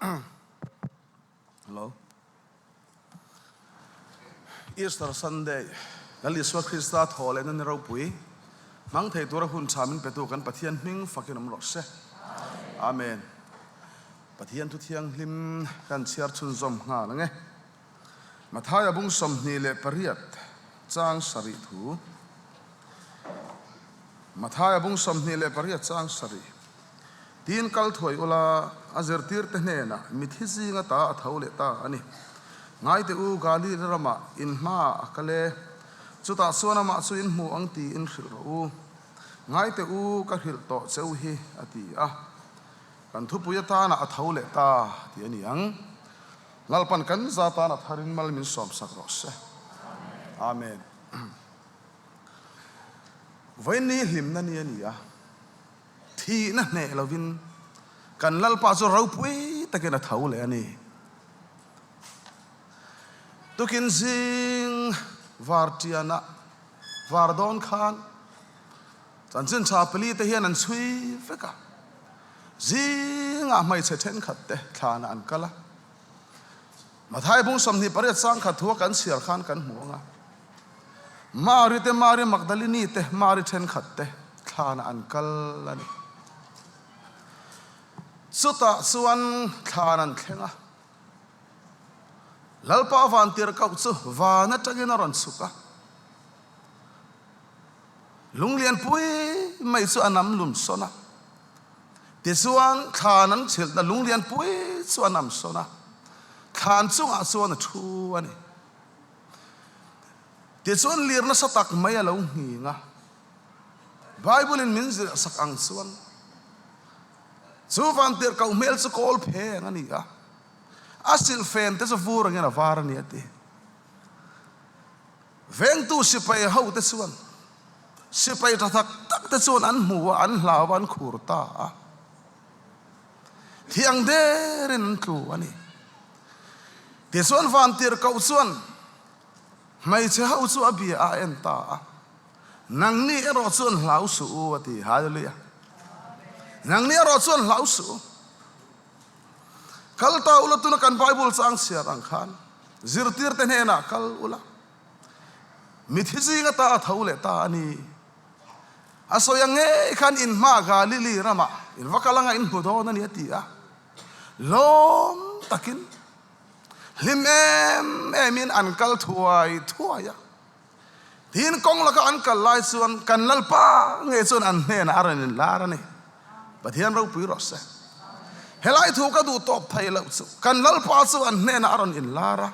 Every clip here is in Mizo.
Hello. Easter Sunday, Lal Isua Krista thaw lehna ni ropui, hmang thei tura hun tha min petu kan Pathian hming fakin awm rawh se. Amen. Pathian thu thianghlim kan chhiar chhunzawm nghal ang e. Mathaia bung 28 chang sarih thu. Mathaia bung 28 chang sarih. Tiin kal thuai ula, a zirtirte hnenah mithi zinga ta a tho leh ta a ni. Ngaite u, Galili ramah in hmaah a kal e. Chutah chuan amah chu in hmu ang tiin hrilh rawh u. Ngaite u, ka hrilh tawh cheu hi, a ti a. Kan thupui atana a tho leh ta tih a ni ang. Lalpan kan za tan a tharin mal min sawmsak rawh se. Amen. Vawiin hlimna ni a ni a. Thihna hneh lovin kan Lalpa chu ropui takin a tho leh a ni. Tukin zing vartianah var dawn khan chanchin tha pali te hian an chhui vek a, zingah hmeichhe thenkhat te thlanah an kal a. Mathai bung 28 sangkhat thua kan chhiar khan kan hmu ang a. Mari te, Mari Magdalini te, Mari thenkhat te thlanah an kal a ni. Chutah chuan thlan an thleng a. Lalpa vantirhkoh chu van atangin a rawn chhuk a. Lunglian pui mai chu a nam lum sawn a. Tichuan thlan an chhilhna lunglian pui chu a nam sawn a. Thlan chungah chuan a thu a ni. Tichuan lir nasa tak mai a lo nghing a. Bible-in min zirhsak ang chuan chu vantirhkoh hmel chu kawl pheng a ni a, a silhfen te chu vur angin a var a ni a ti. Vengtu sipai hote chuan sipai tha tak tak te chuan an hmu a, an hlau a, an khur ta a. Thiang derin an tlu a ni. Tichuan vantirhkoh chuan hmeichhe ho chu a bia a en ta a, Nangni erawh chuan hlau suh u, a ti. Hallelujah! Nangni erawh chuan hlau suh u. Kal ta ula tuna kan Bible chang chhiar ang khan zirtirte hnenah kal ula, mithi zinga ta a tho leh ta a ni. A sawi ang ngei khan in hma Galili ramah in va kal anga in hmu dawn a ni, a ti a. Lawm takin hlim em emin an kal thuai thuai a. Tin, kawng laka an kal lai chuan kan Lalpa ngei chuan an hnenah a rawn inlar a ni. Pathian ropui rawh se. Helai thu ka duh tawp thei loh chu kan Lalpa chu an hnenah a rawn inlar a,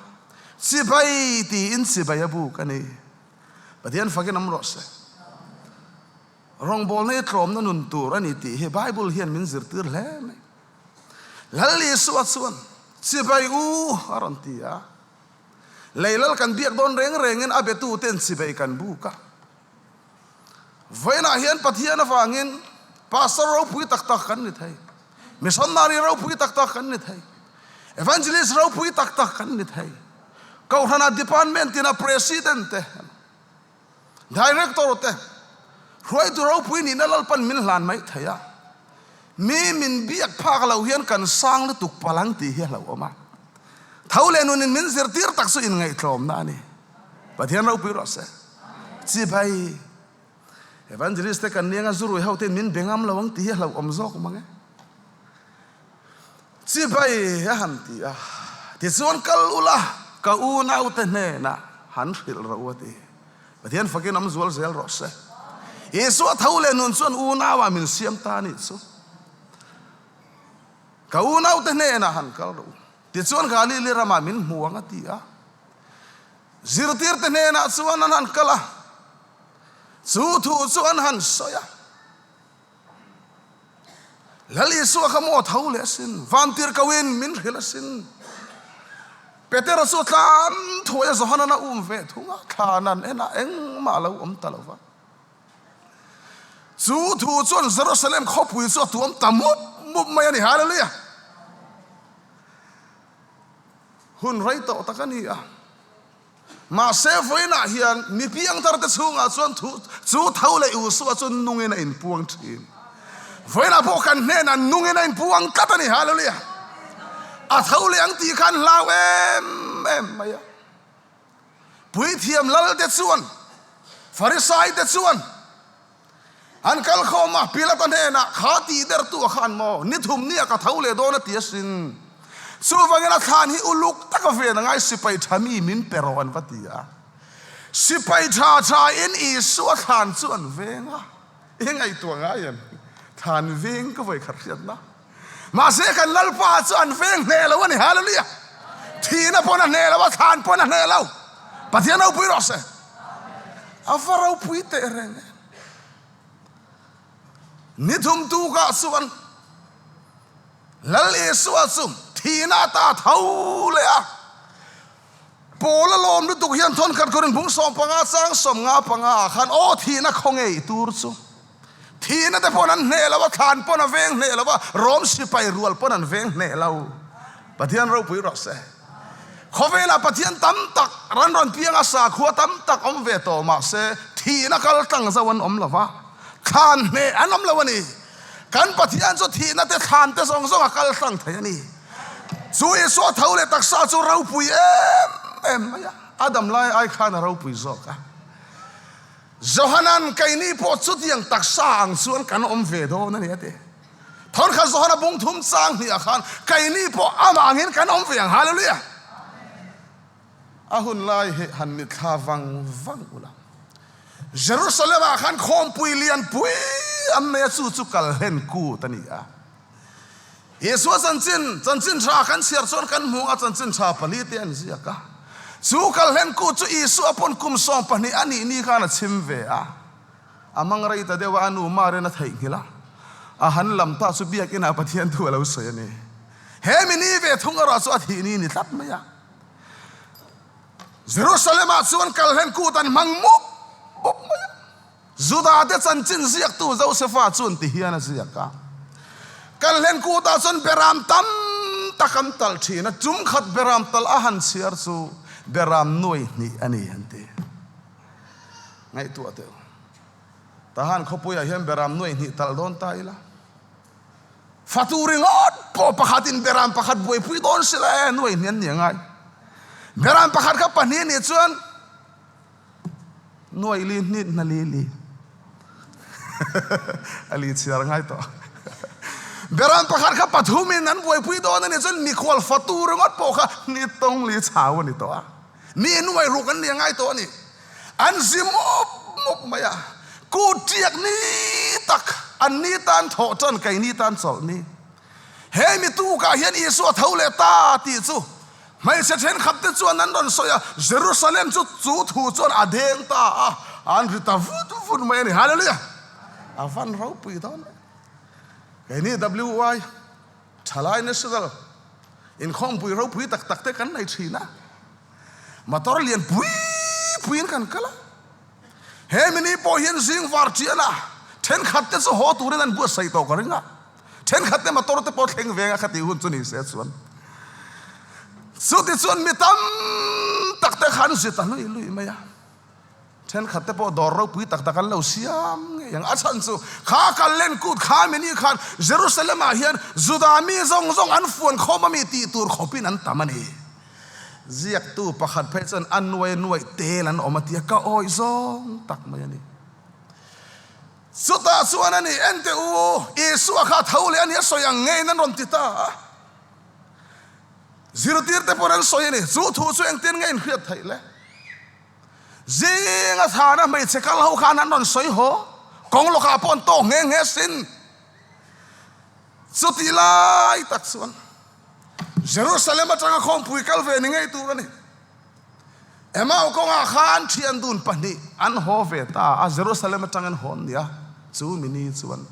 chibai tiin chibai a buk a ni. Pathian fakin awm rawh se. Rawngbawlna hi tlawmna nun tur a ni tih hi Bible hian min zirtir hle mai. Lal Isua chuan, Chibai u a rawn ti a. Lei lal kan biak dawn reng rengin a betuten chibai kan buk a. Vawiinah hian Pathian avangin pastor ropui tak tak kan ni thei, missionary ropui tak tak kan ni thei, evangelist ropui tak tak kan ni thei, kohhranah department tina president te, Director te, hruaitu ropui nihna Lalpan min hlan mai thei a, mi min biak phak lo hian kan sang lutuk palh ang tih hi a hlauhawm a. Tho leh nunin min zirtir tak chu inngaihtlawmna a ni. Pathian ropui rawh se. Chibai, Evangelist te kan nianga zurui ho ten min be ngam lo ang tih hi a hlauhawm zawk mang e. Chibai a han ti a, tichuan kal ula ka unaute hnenah han hrilh rawh u a ti. Pathian fakin awm zual zel rawh se. Isua tho leh nun chuan unauah min siam ta a nih chu. Ka unaute hnenah han kal rawh u, tichuan Galili ramah min hmu ang a ti a. Zirtirte hnenah chuan an han kal a, chu thu chu an han sawi a. Lal Isua kha maw tho leh asin, vantirhkohin min hrilh asin. Petera chu a tlan thuai a, Johanan a um ve thung a, thlan an en a, engmah a lo awm ta lo va. Chu thu chuan Jerusalem khawpui chu a tuam ta mup mup mai a ni. Hallelujah! Hun rei tawh tak a ni a. Mahse, vawiinah hian mi piangtharte chhungah chuan thu chu tho leh Isua chu nungin a inpuang thin. Vawiinah pawh kan hnenah nungin a inpuang tlat a ni. Hallelujah! A tho leh ang tih kha an hlau em em mai a. Puithiam lalte chuan, Farisaite chuan an kal khawm a, Pilata hnenah, Kha tih dertu a khan maw? Ni thum nia ka tho leh dawn a ti asin. Chuvangin a thlan hi uluk taka ven a ngai, sipai tha mi min pe rawh an va ti a. Sipai tha tha in Isua thlan chu an veng a. I ngaihtuah ngai em? Thlan veng ka vawi khat hriatna. Mahse kan Lalpa chu an veng hneh lo a ni. Hallelujah! Thihna pawn a hneh lo a, thlan pawn a hneh lo. Pathian ropui rawh se. A va ropui teh reng em. Ni thum tukah chuan Lal Isua chu thihna ata tho leh a. Paula lawm lutuk hian thawnkhat kawrin bung 15 chang 55 ah khan aw thihna khaw ngei tur chu thihna te pawn an hneh lo a, thlan pawn a veng hneh lo a, Rom sipai rual pawn an veng hneh lo. Pathian ropui rawh se. Khawvelah Pathian tam tak ran rawn piang a, sakhua tam tak awm ve tawh mah se thihna kal tlang zo an awm lo va, thlan hneh an awm lo a ni. Kan Pathian chu thihna te thlan te zawng zawng a kal tlang thei a ni. Chu Isua tho leh taksa chu ropui em em mai a, a dam lai ai khan a ropui zawk a. Johanan, Keini pawh chutiang taksa ang chuan kan awm ve dawn a ni a ti. Thawnkhat Johana bung thum chang hnih ah khan keini pawh amah angin kan awm ve ang. Hallelujah! A hun lai hi han mitthla vang vang ula. Jerusalem ah khan khawmpui lianpui an nei a, chu chu kalhlen kut a ni a. Isua chanchin, chanchin tha kan chhiar chuan kan hmuh a, chanchin tha pali te an ziak a. Chu kalhlen kut chu Isua pawn kum 12 a nih ni khan a chhim ve a. A mang rei ta deuh a, a nu Marian a theihnghilh a. A han lam ta chu biakinah Pathian thu a lo sawi a ni. He mi ni ve thung erawh chu a thih ni ni tlat mai a. Jerusalem-ah chuan kalhlen kut an hmang mup mup mai a. Judate chanchin ziaktu Josefa chuan ti hian a ziak a, Kan hlen kutah chuan beram tam tak an talh thin a, tum khat beram talh a han chhiar chu beram nuai hnih a ni an ti. Ngaihtuah teh u. Tahan khawpuiah hian beram nuai hnih talh dawn ta ila, fatu ringawt pawh pakhatin beram pakhat buaipui dawn si la e, nuai hnih an ni angai. Beram pakhat kha pahnih nih chuan, Nuaih li hnit hna li li a li chhiar ngai tawh. Beram pakhat kha pathum in an buaipui dawn a nih chuan mikhual fatu ringawt pawh kha hnit tawng li chau a ni tawh a. Mi nuaih ruk an ni a ngai tawh a ni. An zi mup mup mai a. Kut tiak ni tak an ni tan thawh tan keini tan chawlh ni. He mi tukah hian Isua tho leh ta tih chu hmeichhe thenkhat te chuan an rawn sawi a, Jerusalem chu chu thu chuan a deng ta a, an ri ta vut vut mai a ni. Hallelujah! A van ropui dawn e. Keini WY Thalai National inkhawmpui ropui tak tak te kan nei thin a, motor lian pui puiin kan kal a. He mini pawh hian zing var chian a, thenkhat te chu haw turin an buatsaih tawh ka ring a. Thenkhat te motor te pawh thleng veng a kha tih hun chu ni se chuan. Chuti chuan mi tam tak te khan zit a lui lui mai a. Thenkhat te pawh dawr ropui tak tak an lo siam ngei ang. A chhan chu kha kal len kut kha mi ni khan Jerusalem ah hian Juda mi zawng zawng an fuan khawm a mi tih tur khawpin an tam a ni. Ziaktu pakhat phei chuan a nuai nuaih tel an awm a tia ka awih zawng tak mai a ni. Chutah chuan a ni, Enteh u, Isua kha a tho leh a ni, a sawi ang ngeiin an rawn ti ta a. Zirtirte pawn an sawi a ni, chu thu chu engtin nge inhriat theih le? Zinga thana hmeichhe kal ho khan an rawn sawi haw, kawng lawkah pawh an tawk nghe nghe sin. Chutih lai tak chuan Jerusalem atanga khawmpui kal ve ni ngei tur a ni. Emau kawngah khan thian dun pahnih an haw ve ta a, Jerusalem atang an hawn nia, chu mini chuan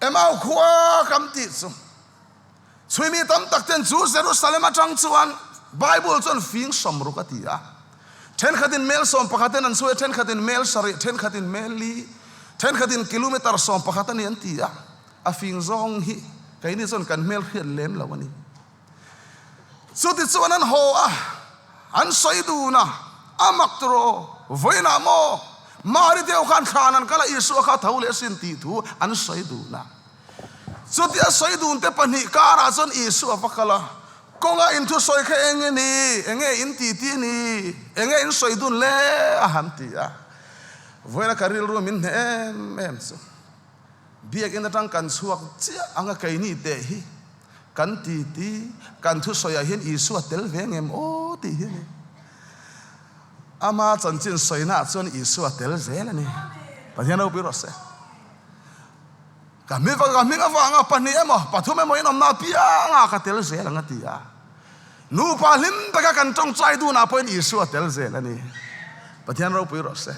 Emau khua kam tih chu chhuimi tam tak ten chu Jerusalem atang chuan Bible chuan fing 60 a ti a, thenkhatin mel 11 in an sawi a, thenkhatin mel 7, thenkhatin mel li, thenkhatin kilometer 11 a ni an ti a, a fing zawng hi keini chuan kan hmel hriat lem lo a ni. Chutichuan an haw a, an sawi dun a, A mak tur aw, vawiinah maw Mari deuh khan thlan an kal a, Isua kha a tho leh asin tih thu an sawi dun a. Chutia sawi dunte pahnih karah chuan Isua va kal a, Kawnga in thusawi kha eng nge ni? Enge in titi ni? Enge in sawi dun le? a han ti a. Vawiina ka rilru min hneh em em chu Biakinn atang kan chhuak chiah anga keini teh hi kan titi, kan thusawiah hian Isua tel ve ngem aw tih hi a ni. Ama chanchin sawinaah chuan Isua tel zel a ni. Pathian ropui rawh se. Ka hming ka hming avanga pahnih emaw pathum emaw in awmna apiangah ka tel zel ang a ti a. Nupa hlim taka kan tawngtai dunah pawhin Isua tel zel a ni. Pathian ropui rawh se.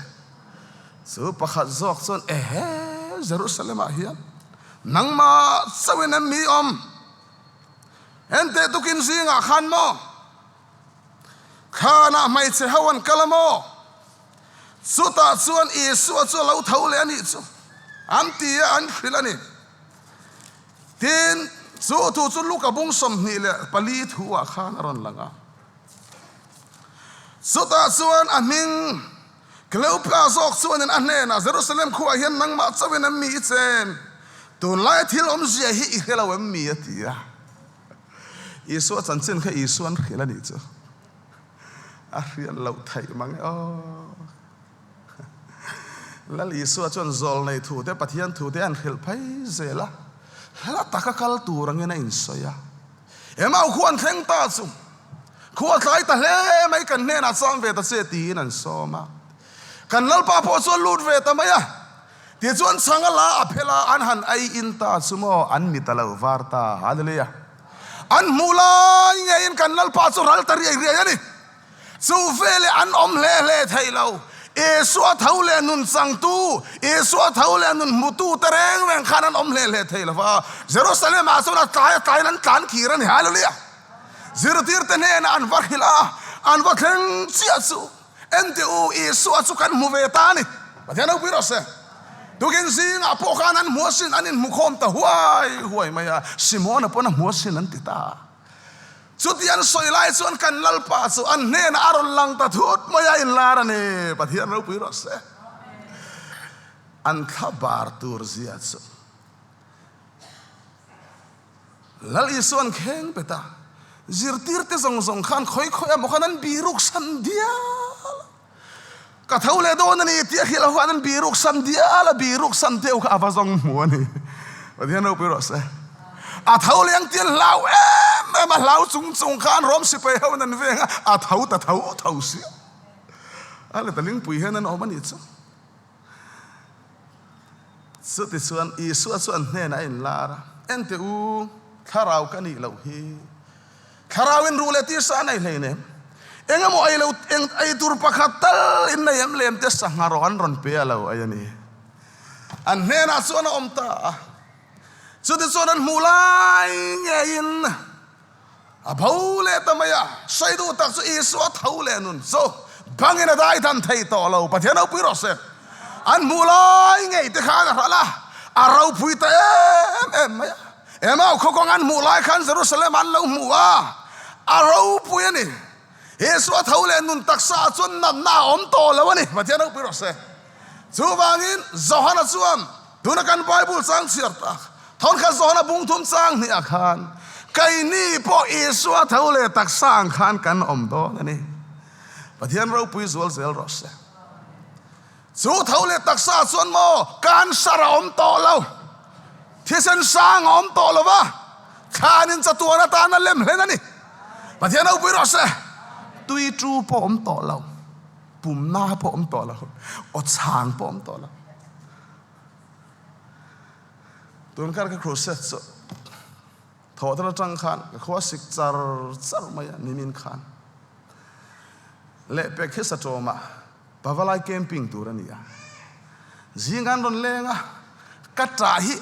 Chu pakhat zawk chuan ehe Jerusalem ah hian nangmah chauhin em mi awm? Enteh tukin zingah khan maw? Khanah hmeichhe ho an kal a maw? Chutah chuan Isua chu a lo tho leh a nih chu an ti a, an hrilh a ni. Tin, chu thu chu Luka bung 24 thu ah khan a rawn lang a. Chutah chuan a hming Kleopa zawk chuanin a hnenah, Jerusalem khuaah hian nangmah chauhin em mi i chen? Tunlaia thil awmzia hi i hre lo em mi? a ti a. Isua chanchin kha Isua an hrilh a nih chu. A hriat loh theih mang e aw. Lal Isua chuan zawlnei thu te Pathian thu te an hrilh phei zel a, hla taka kal tur angin a insawi a. Emau khu an thleng ta chu, Khua tlai ta hle mai kan hnenah chang ve ta che tiin an sawm a. Kan Lalpa pawh chu a lut ve ta mai a. Tichuan chhang a la a phel a, an han ei in ta chu maw an mit a lo var ta. Hallelujah. An hmuh lai ngeiin kan Lalpa chu ral ta riai riai a ni. Chu veleh an awm hle hle thei lo. Isua tho leh nun changtu, Isua tho leh nun hmutu te reng reng khan an awm hle hle thei lo va. Jerusalem ah chuan a tlai a tlaiin an tlan kir a ni. Hallelujah! Zirtirte hnenah an va hrilh a, an va thleng chiah chu. Enteh u, Isua chu kan hmu ve ta a ni. Pathian ropui rawh se. Tukin zingah pawh khan an hmu asin, an inhmukhawm ta huai huai mai a, Simona pawn a hmu asin an ti ta. Chuti an sawi lai chuan kan Lalpa chu an hnenah a rawn lang ta thut mai a, inlar a ni. Pathian ropui rawh se. An thlabar tur zia chu. Lal Isua'n kheng pet a, zirtirte zawng zawng khan khawi khawi emaw khan an biruk san dial a, ka tho leh dawn a ni tih a hrilh ho khan an biruk san dial a, biruk san deuh kha a va zawng hmu a ni. Pathian ropui rawh se. A tho leh ang tih an hlau em em a, hlau chung chung khan Rom sipai ho in an veng a, a tho ta tho tho sia. A leta lingpui hian an awm a nih chu. Chutichuan Isua chu an hnenah a inlar a, Enteh u, thlarau ka nih loh hi. Thlarauin ruh leh tisa a nei hleinem. Eng emaw ei lo, eng ei tur pakhat tal in nei em lem te sangha rawh an rawn pe a lo ei a ni. An hnenah chuan a awm ta a. Chutichuan an hmuh lai ngeiin A bo leh ta mai a, sawi duh tak chu Isua tho leh nun chu bangin a dai dan thei tawh lo. Pathian ropui rawh se. An hmuh lai ngei te khan a hralh a, a ropui ta em em mai a. Emau khaw kawng an hmuh lai khan Jerusalem an lo hmu a, a ropui a ni. Isua tho leh nun taksa ah chuan natna a awm tawh lo a ni. Pathian ropui rawh se. Chuvangin Johana chuan tuna kan Bible chang chhiar tak, Thawnkhat Johana bung thum chang hnih ah khan keini pawh Isua tho leh taksa ang khan kan awm dawn a ni. Pathian ropui zual zel rawh se. Chu tho leh taksa chuan maw cancer a awm tawh lo, thisen sang a awm tawh lo va, thlanin chatuan atan a lem hlen a ni. Pathian ropui rawh se. Tui tu pawh awm tawh lo. Pumna pawh awm tawh lo, aw chhang pawh awm tawh lo. Tun kar ka crusade chu thawhtan atang khan ka khua sik char char mai a nimin khan. Lehpek hi Satawmah Pavalai camping tur a ni a. Zing an rawn leng a, ka tah hi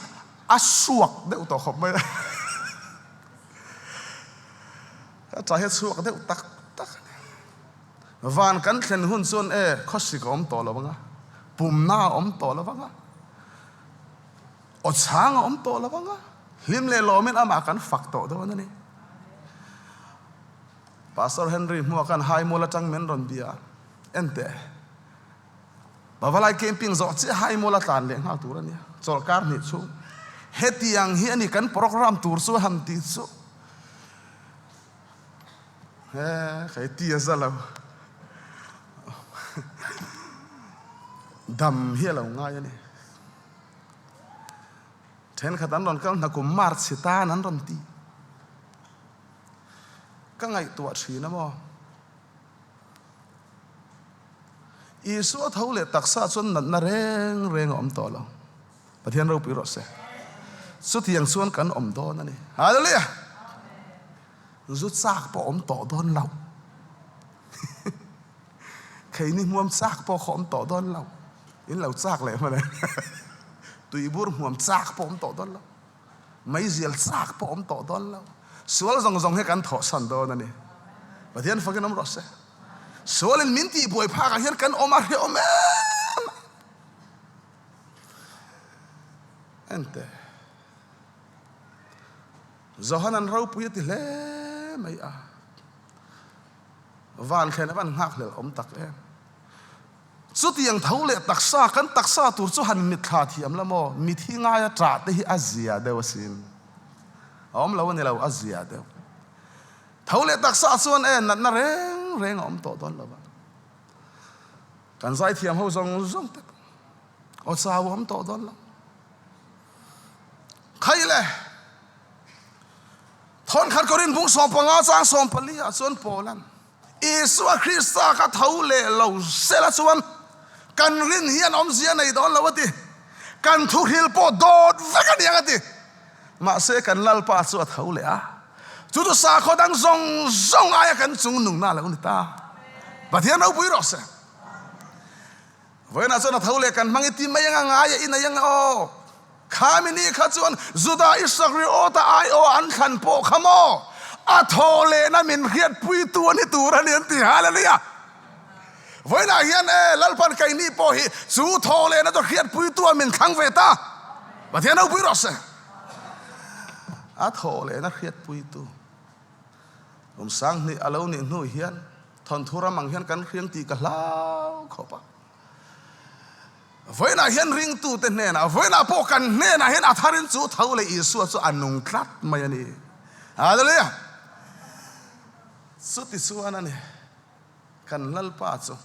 a suak deuh tawh khawp mai a. Ka tah hi a chhuak deuh tak tak a ni. Van kan thlen hun chuan e, khawsik a awm tawh lo ang a, pumna a awm tawh lo ang a, aw chhang a awm tawh lo ang a, hlim leh lawmin amah kan fak tawh dawn a ni. Pastor Henry hmuah khan Haimual atang min rawn bia a, Enteh, Pavalai camping zawh chiah Haimual a tlan leh nghal tur a nia, chawlhkar hnih chhung. Hetiang hi a ni kan program tur chu a han tih chu. He kei ti a za lo. Dam hi a lo ngai a ni. Thenkhat an rawn kal hna kum March hi tan an rawn ti. Ka ngaihtuah thin a maw? Isua tho leh taksa chuan natna reng reng a awm tawh lo. Pathian ropui rawh se. Chutiang chuan kan awm dawn a ni. Hallelujah! Zu chak pawh awm tawh dawn lo. Keini hmuam chak pawh kha awm tawh dawn lo. In lo chak leh hman e. Tuibur hmuam chak pawh awm tawh dawn lo. Meizial chak pawh awm tawh dawn lo. Sual zawng zawng hi kan thawhsan dawn a ni. Pathian fakin awm rawh se. Sualin min tihbuai phakah hian kan awm a hrehawm em. Enteh. Johanan ropui a ti hle mai a. Van thlen a van nghakhlel awm tak em. Chutiang tho leh taksa, kan taksa tur chu han mitthla thiam la maw? Mithi ngaia ṭah te hi a zia deuh asin. A awm lo a ni lo, a zia deuh. Tho leh taksa chuan e natna reng reng a awm tawh dawn lo va. Kan zaithiam ho zawng zawng te pawh aw chau a awm tawh dawn lo. Khai le! Thawnkhat Korin bung 15 chang 14 ah chuan Paula'n Isua Krista kha tho leh lo sela chuan kan rin hian awmzia nei dawn lo a ti. Kan thuhril pawh dawt vek a niang a ti. Mahse kan Lalpa chu a tho leh a, chu chu sakhaw dang zawng zawng aia kan chung nungna a lo ni ta. Pathian ropui rawh se. Vawiinah chuan a tho leh kan hmang i ti mai anga ngai a inei anga aw. Khami ni kha chuan Juda Isakriota aiawh an thlan pawh kha maw a thaw lehna min hriatpuitu a ni tur a ni an ti. Hallelujah! Vawiinah hian e Lalpan keini pawh hi chu thaw lehna chu hriatpuitu a min thlang ve ta. Pathian ropui rawh se. A thaw lehna hriatpuitu kum 2000 a lo nih hnu hian thawnthu ram ang hian kan hriang tih ka hlau khawp a. Vawiinah hian ringtute hnenah, vawiinah pawh kan hnenah hian a tharin chu tho leh Isua chu a nung tlat mai a ni. Hallelujah! Chuti chuan a ni, kan Lalpa chu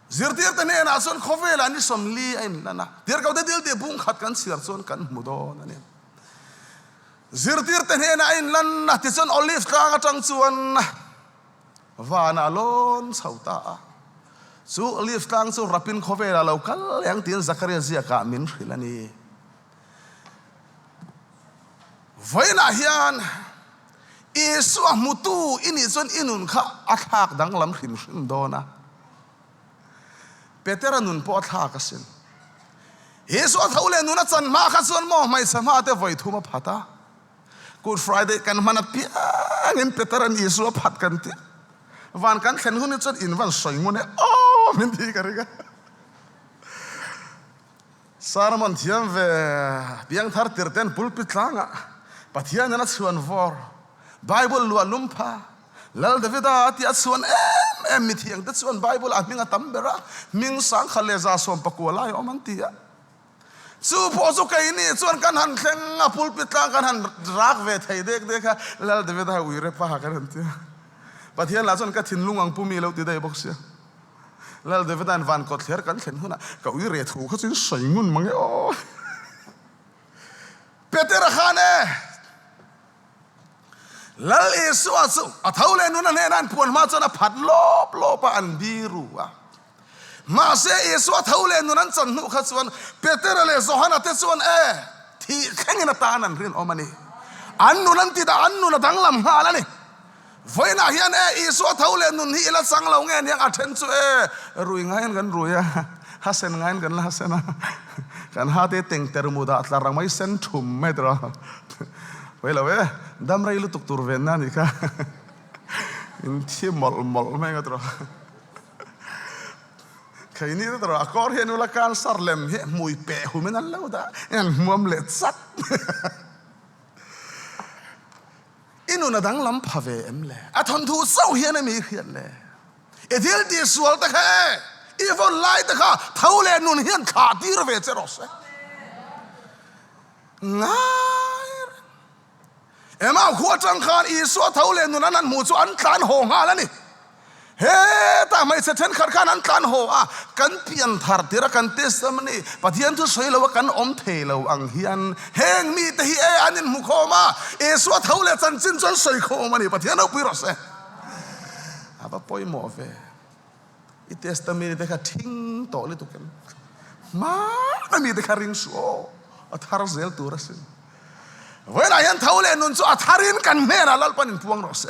zirtirte hnenah chuan khawvelah ni 40 a inlan a, tirhkohte dil tih bung khat kan chhiar chuan kan hmu dawn a ni. Zirtirte hnenah a inlan a, tichuan Olive tlang atang chuan Vanah a lawn chho ta a, chu Olive tlang chu rapin khawvelah lo kal leh ang tiin Zakaria ziakah min hrilh a ni. Vawiinah hian Isua hmutu i nih chuan i nun kha a thlak danglam hrim hrim dawn a. Petera nun pawh a thlak asin. Isua tho leh nun a chan hma kha chuan maw hmeichhe hma te vawi thum a phat a. Good Friday kan hman apiangin Peter-a'n Isua phat kan ti. Van kan thlen hun hi chuan in van sawi ngun e aw min ti ka ring a. Sermon thiam ve piangthar tir ten pulpit tlangah Pathianin a chhuan vawr Bible luah lum pha Lal Davida a tih a chhuan em em mithiang te chuan Bible ah hming a tam ber a, hming 1019 lai a awm an ti a. Chu pawh chu keini chuan kan han thleng a, pulpit tlang kan han rak ve thei dek dek a, Lal Davida ui rep a kan han ti a. Pathian lah chuan ka thinlung ang pumi lo ti daih bawk sia. Lal Davida'n van kawtthler kan thlen hunah ka ui reh thu kha chu in sawi ngun mang e aw. Petera khan e! Lal Isua chu a tho leh nun a hnenah an puan hma chuan a phat lawp lawp a, an biru a. Mahse Isua tho leh nun an chan hnu kha chuan Petera leh Johana te chuan e, thih thlengin atan an rinawm a ni. An nun an ti dah, an nun a danglam nghal a ni. Vawiinah hian e, Isua tho leh nun hi i la chang lo nge aniang a then chu e, rui ngaiin kan rui a, ha sen ngaiin kan la ha sen a, kan ha te teng ter mu dah tlar ang mai sen thum mai tawh a, pawi lo e, dam rei lutuk tur ven na anih kha, in thi mawlh mawlh mai nga tawh a, keini te tawh a kawr hian ula cancer lem hi hmui peh hum in an lo dah, an hmuam leh chat. I nun a danglam pha ve em le? A thawnthu chauh hian emi i hriat le? I thil tih sual te kha e, i vawn lai te kha tho leh nun hian thlah tir ve che rawh se. Ngai reng. Emau khua atang khan Isua tho leh nun an han hmuh chu an tlan haw nghal a ni. Hetah hmeichhe thenkhat khan an tlan haw a, kan pian thar tir a kan testimony Pathian thu sawi lo a kan awm thei lo ang hian heng mite hi e an inhmu khawm a, Isua tho leh chanchin chu an sawi khawm a ni. Pathian ropui rawh se. A va pawimawh ve. I testimony te kha thing tawh lutuk em? Hmana mite kha ring suh aw, a thar zel tur asin. Vawiinah hian tho leh nun chu a tharin kan hnenah Lalpan in puang rawh se.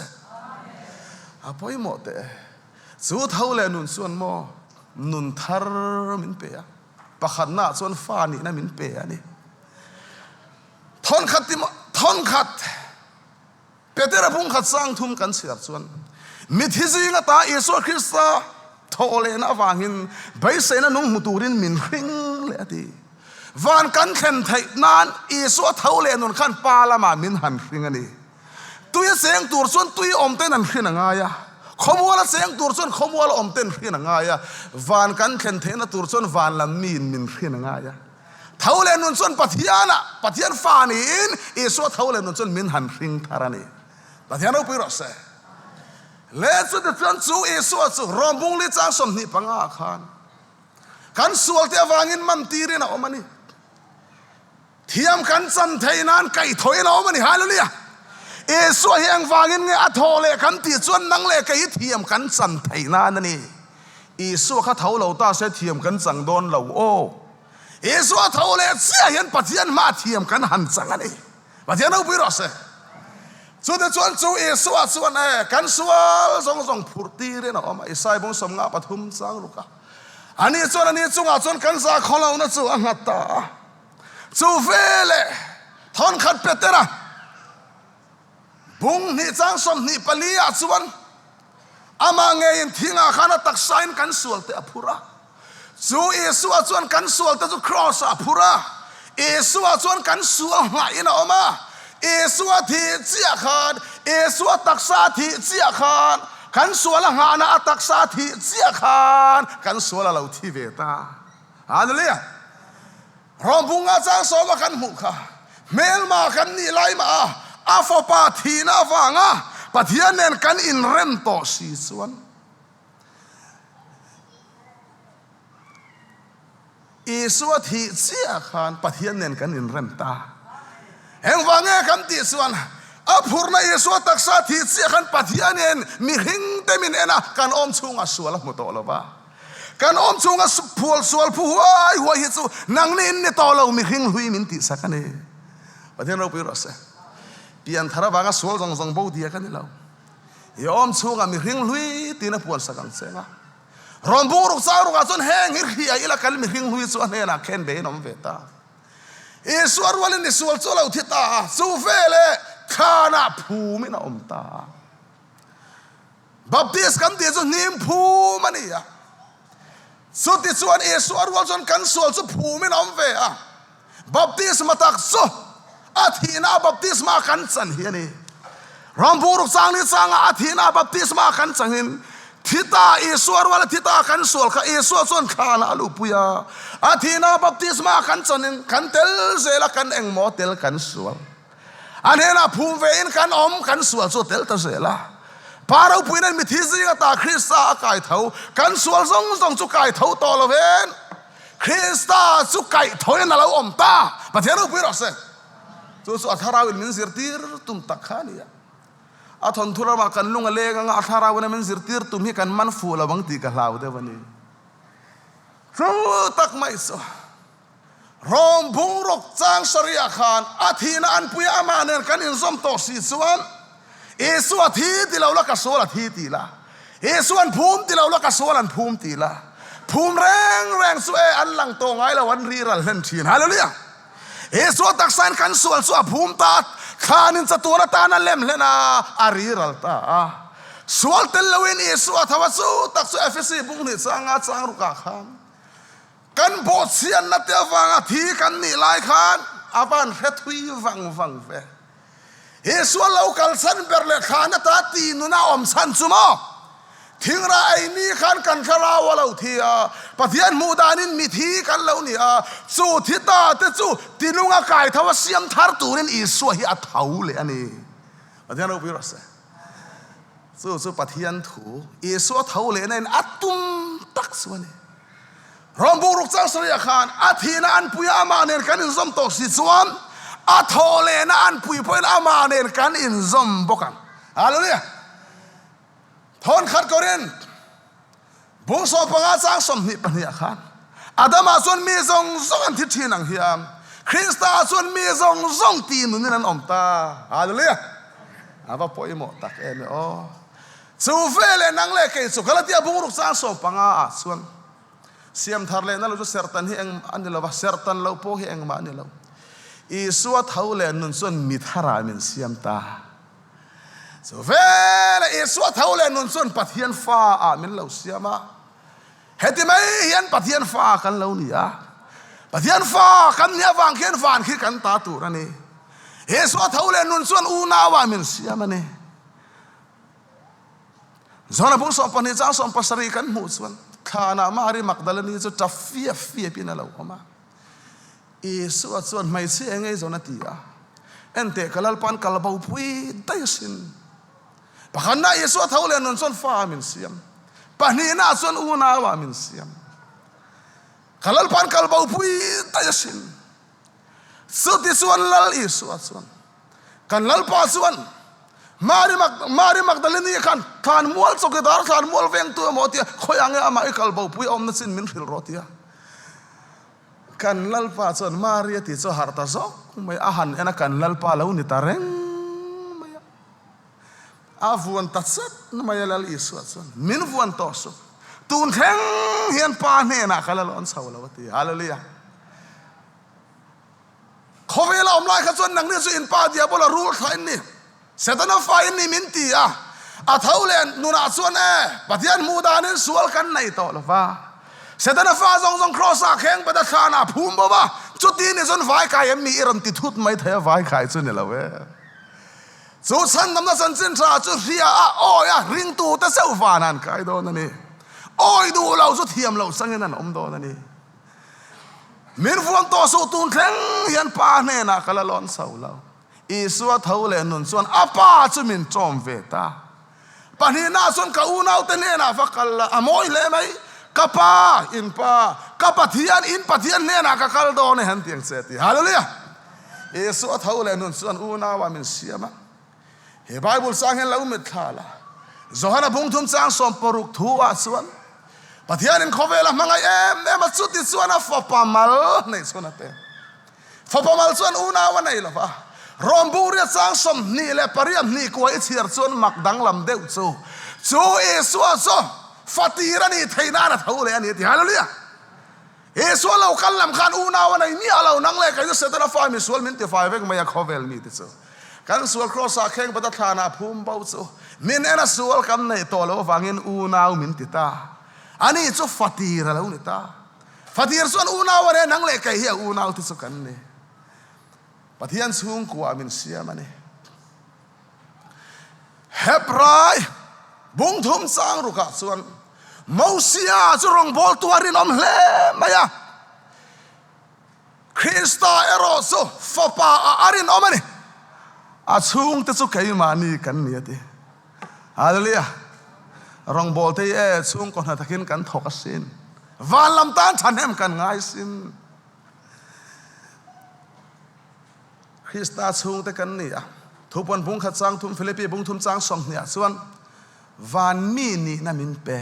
A pawimawh teh e. Chu tho leh nun chuan maw nun thar min pe a, pakhatnaah chuan fa nihna min pe a ni. Thawnkhat ti maw? Thawnkhat. Petera bungkhat sang thum kan chhiar chuan mithi zing ata Isua Krista thawh lehna avangin beiseina nung hmu turin min hring leh a ti. Van kan thlen theih nan Isua tho leh nun khan Pa lamah min han hring a ni. Tui a cheng tur chuan tui awm ten an hrin a ngai a, khawmual a cheng tur chuan khawmual awm ten hrin a ngai a, van kan thlen theihna tur chuan van lam miin min hrin a ngai a. Tho leh nun chuan Pathianah, Pathian fa niin Isua tho leh nun chuan min han hring thar a ni. Pathian ropui rawh se. Le chute chuan chu Isua chu Rom bungli chang 25 ah khan kan sualte avangin man tirin a awm a ni. Thiam kan chan theih nan kaihthawhin a awm a ni. Hallelujah! Isua hi engvangin nge a thaw leh kan tih chuan nang leh kei hi thiam kan chan theih nan a ni. Isua kha tho lo ta se thiam kan chang dawn lo aw. Isua tho leh chiah hian Pathian hma thiam kan han chang a ni. Pathian ropui rawh se. Chute chuan chu Isua chuan e kan sual zawng zawng phurh tirin a awm a, Isai bung 53 chang ruk a. Ani chuan ani chungah chuan kan za khawlohna chu a nghat ta a. Chu veleh thawnkhat Petera bung hnih chang 24 ah chuan Amah ngeiin thingah khan a taksain kan sualte a phur a. Chu Isua chuan kan sualte chu Kraws-ah a phur a. Isua chuan kan sual nghahin a awm a. Isua thih chiah khan, Isua taksa thih chiah khan, kan sual a nghahna a taksa thih chiah khan kan sual a lo thi ve ta. Hallelujah! Rawmbunga chang sawma kan hmuh kha hmelma kan nih lai mah a, a fapa thihna avanga Pathian nen kan inrem tawh si chuan Isua thih chiah khan Pathian nen kan inrem ta. Engvang nge kan tih chuan a phurna Isua taksa thih chiah khan Pathian nen mihring te min en a, kan awm chhungah sual a hmu tawh lo va. Kan awm chhunga phual sual phu huai huai hi chu nangni in ni tawh lo mihring hlui min tihsak a ni. Pathian ropui rawh se. Pian thar avanga sual zawng zawng bo diak a ni lo. I awm chhunga mihring hlui tiin a puansak ang che nga. Rawn bung ruk chang rukah chuan heng hi hria ila kan mihring hlui chu a hnenah khen ve in awm ve ta. Isua rualin i sual chu a lo thi ta a, chu veleh thlanah phumin a awm ta a. Baptist kan tih chu hnim phum a ni a. Chuti chuan Isua rual chuan kan sual chu phumin a awm ve a. Baptisma tak chu a thihna a baptisma kan chan hi a ni. Ramburuk chang ni changa a thihna a baptisma kan changin thi ta Isua ruala thi ta kan sual kha Isua chuan thlanah a luhpui a. A thihna a baptisma kan chanin kan tel zel a kan engmaw tel kan sual. A hnenah phum ve in kan awm, kan sual chu a tel ta zel a. Pa ropuiin an mithi zing ata Krista a kai tho, kan sual zawng zawng chu kai tho tawh lovin Krista chu kaih thoin a lo awm ta. Pathian ropui rawh se. Chu chu a thlarauin min zirtir tum tak kha a ni a. A thawnthu ramah kan lung a leng anga a thlarauin a min zirtir tum hi kan man fuh lo ang tih ka hlau deuh a ni. Chu tak mai chu. Rawng bungruk chang Sharia khan a thihna an pui a, amah nen kan inzawm tawh si chuan Isua thi ti lo la ka sual a thi ti la, Isua an phum ti lo la ka sual an phum ti la, phum reng reng chu e an lang tawh ngai lo an ri ral hlen thin. Hallelujah! Isua taksain kan sual chu a phum ta, thlanin chatuan atan a lem hlen a, a ri ral ta a. Sual tel loin Isua tho a chu tak chu Efesi bung hnih changa chang rukah khan Kan bawhchhiatna te avanga thi kan nih lai khan a van hre thui vang vang ve. Isua lo kal chhan ber leh thlan ata ti nuna awm chhan chu maw? Thingrah ei ni khan kan thlarau a lo thi a, Pathian hmuh danin mithi kan lo ni a, chu thi ta te chu tinunga kai tho a siam thar turin Isua hi a tho leh a ni. Pathian ropui rawh se. Chu chu Pathian thu Isua tho lehna in a tum tak chu a ni. Rom bungruk chang sarih ah khan a thihna anpui a amah nen kan inzawm tawh si chuan a thawh lehna anpui pawhin amah nen kan inzawm bawk ang. Hallelujah! Thawnkhat Korinth bung 15 chang 22 ah khan Adama chuan mi zawng zawng an thi thin ang hian Krista chuan mi zawng zawng ti nunin an awm ta. Hallelujah! A va pawimawh tak em e aw. Chu veleh nang leh kei chu Galatia bungruk chang 15 ah chuan siam thar lehna lo chu serhtan hi eng a ni lo va, serhtan loh pawh hi engmah a ni lo. Isua tho leh nun chuan mi tharah min siam ta. Chu veleh Isua tho leh nun chuan Pathian fa ah min lo siam a. Heti mai hian Pathian fa kan lo ni a. Pathian fa kan nih avang khian van khi kan ta tur a ni. Isua tho leh nun chuan unau ah min siam a ni. Johana bung 12 chang 17 kan hmuh chuan thlanah Mari Magdalene chu tap fiap fiap in a lo awm a. Isua chuan hmeichhia eng ei zawn a ti a, Enteh ka Lalpa'n kal bo pui daih asin. Pakhatna Isua tho leh nun chuan fa ah min siam. Pahnihna chuan unau ah min siam. Ka Lalpa'n kal bo pui daih asin. Chuti chuan Lal Isua chuan kan Lalpa chuan Mari Mag Mari Magdalene khan thlan mual chawkidar thlan mual vengtu emaw a ti a, khawi ang nge amah i kal bo pui a awmna chin min hrilh rawh a ti a. Kan Lalpa chuan Mari a tih chu a harh ta zawk mai a, han en a kan Lalpa lo ni ta reng mai a. A vuan ta chat mai a Lal Isua chuan min vuan tawh suh, tun thleng hian Pa hnenah ka la lawn chho lo a ti. Hallelujah! Khawvela awm lai kha chuan nangni chu in pa diabola rul thla in ni, Setana fa in ni min ti a, a tho leh nunah chuan e, Pathian hmuh danin sual kan nei tawh lo va, Setana fa zawng zawng Kraws ah kheng bet a thlanah a phum bo va, chuti ni chuan vai kai em mi i rawn ti thut mai thei a, vai kai chu ni lo e. Chu chhandamna chanchin tha chu hria a awi a ringtute chauh van an kai dawn a ni. Awi duh lo chu thiam loh changin an awm dawn a ni. Min vuan tawh suh tun thleng hian Pa hnenah ka la lawn chho lo. Isua tho leh nun chuan a Pa chu min ṭawm ve ta. Pahnihna chuan ka unaute hnenah va kal la, a mawi hle mai. Ka Pa, in Pa, ka Pathian, in Pathian hnenah ka kal dawn e han ti ang che a ti. Hallelujah! Isua tho leh nun chuan unauah min siam a. He Bible chang hian lo mitthla la. Johana bungthum chang 60 thu ah chuan Pathianin khawvel a hmangaih em em a, chuti chuan a fapa mal neih chuan a pek. Fapa mal chuan unau a nei lo va, Rom bungria chang 28 hnih kua i chhiar chuan mak danglam deuh chu chu Isua chu fatir a nih theih nan a tho leh a ni a ti. Hallelujah! Isua lo kal lam khan unau a nei miah lo, nang leh kei chu Setana fa misual min tifai vek mai a khawvel mi te chu. Kan sual Kraws ah kheng bat a thlan ah phum bo chu min en a sual kan neih tawh loh avangin unau min ti ta. Ani chu fatir a lo ni ta. Fatir chuan unau a nei a, nang leh kei hi a unau te chu kan ni. Pathian chhungkua min siam a ni. Hebrai bungthum chang rukah chuan Mosia chu rawngbawltu a rinawm hle mai a, Krista erawh chu Fapa ah a rinawm a ni. A chhungte chu keimahni kan ni a ti. Hallelujah! Rawngbawlte hi e chhungkaw hna takin kan thawk asin. Van lam tan thahnem kan ngai sin. Krista chhungte kan ni a, Thupuan bung khat chang thum, Philippi bung thum chang 20 ah chuan van mi nihna min pe,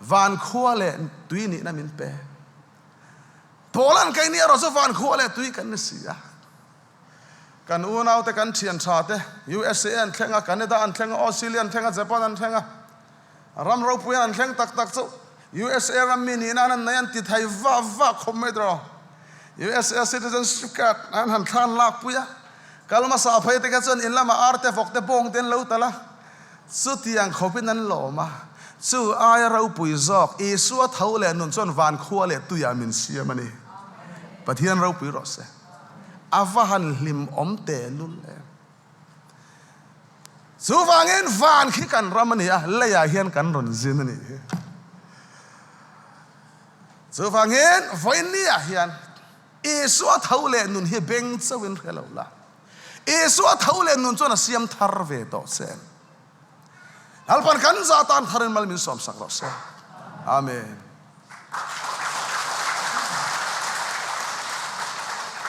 van khua leh tui nihna min pe. Paula'n keini erawh chu van khua leh tui kan ni si a. Kan unaute, kan thian tha te, USA an thleng a, Canada an thleng a, Australia an thleng a, Japan an thleng a, ram ropui an thleng tak tak chu USA ram mi nihna an nei an ti thei vah vah khawp mai tawh. USA citizenship card an han thlan lak pui a, kal hmasa phei te kha chuan in lamah ar te vawk te bawng te an lo tal a, chutiang khawpin an lawm a, chu aia ropui zawk Isua tho leh nun chuan van khua leh tuiah min siam a ni. Pathian ropui rawh se. A va han hlim awm tehlul em. Chuvangin van khi kan ram a ni a, leiah hian kan rawn zin a nih hi. Chuvangin vawiinniah hian Isua tho leh nun hi beng chauhin hre lo la. Isua tho leh nun chuan a siam thar ve tawh che. Lalpan kan zah tan tharin mal min sawmsak rawh se. Amen.